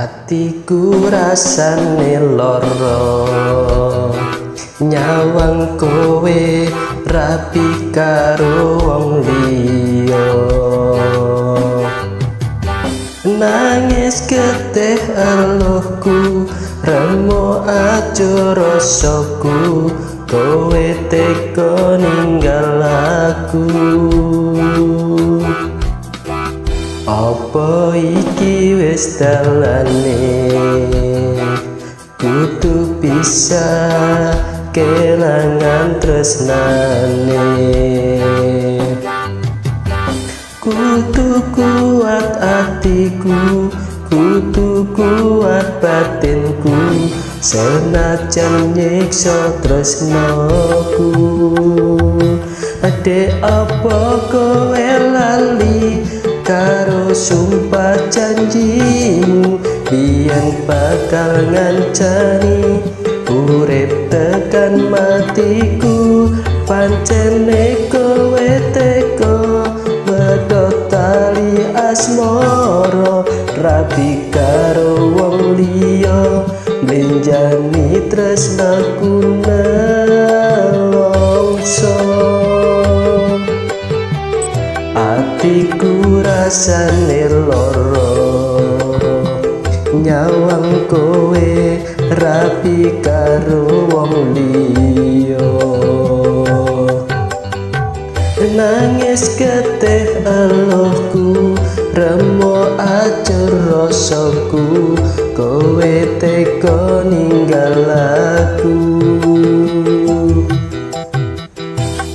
Atiku rasane lara, nyawang kowe rapi karo wong liya. Nangis getih eluhku, remo ajo rasaku, kowe tega ninggal aku. Apa iki wis dalane, kudu bisa kelangan tresnane. Kudu kuat atiku, kudu kuat batinku, senajan nyiksa tresnaku. Ade apa kowe lali karo sumpah janjimu, biyen bakal ngancani urip tekan matiku. Pancene kowe tega medhot tali asmara, rabi karo wong liya, mlenjani tresnaku nelongso. Atiku rasane lara, nyawang kowe rabi karo wong liya. Nangis getih eluhku, remo acur rasaku, kowe tega ninggal aku.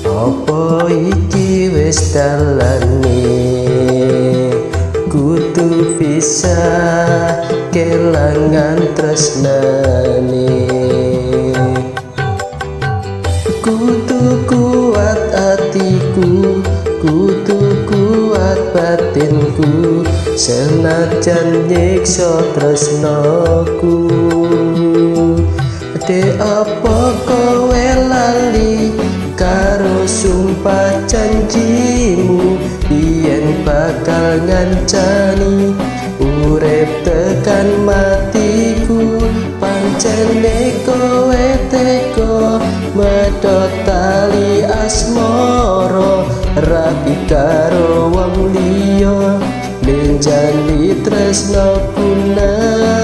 Apa iki wis dalane, kudu bisa kelangan tresnane. Kudu kuat atiku, kudu kuat batinku, senajan nyiksa tresnaku. De apa kowe lali karo sumpah janjimu, biyen bakal ngancani urip tekan matiku. Pancene kowe tega medhot tali asmara, rabi karo wong liya, mlenjani tresnaku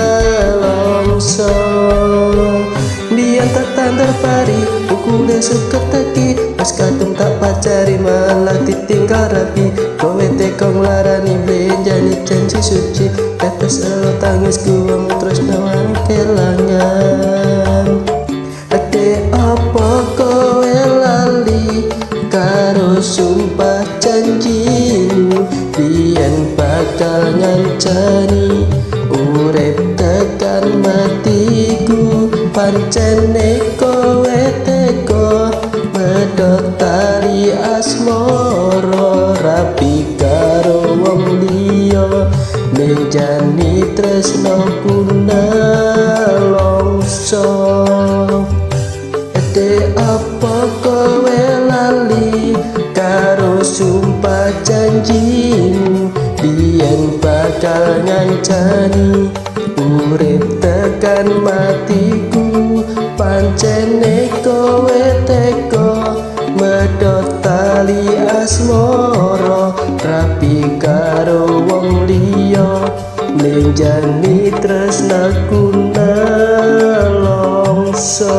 nelongso. Biyen tak tandur pari, ukule suket teki, pas kadung tak pacari malah ditinggal rabi. Kowe tega nglarani mlenjani janji suci, tetes elo tangisku wong tresno kelangan. Ade apa kowe lali karo sumpah janjimu, biyen bakal ngancani urip tekan matiku. Pancene kowe tega medhot tali asmara, rabi karo wong liya, mlenjani tresnaku nelongso. Ade apa kowe lali karo sumpah janjimu, biyen bakal ngancani urip tekan matiku. Pancene kowe tega medhot tali asmara, rabi karo wong liya, mlenjani tresnaku nelongso.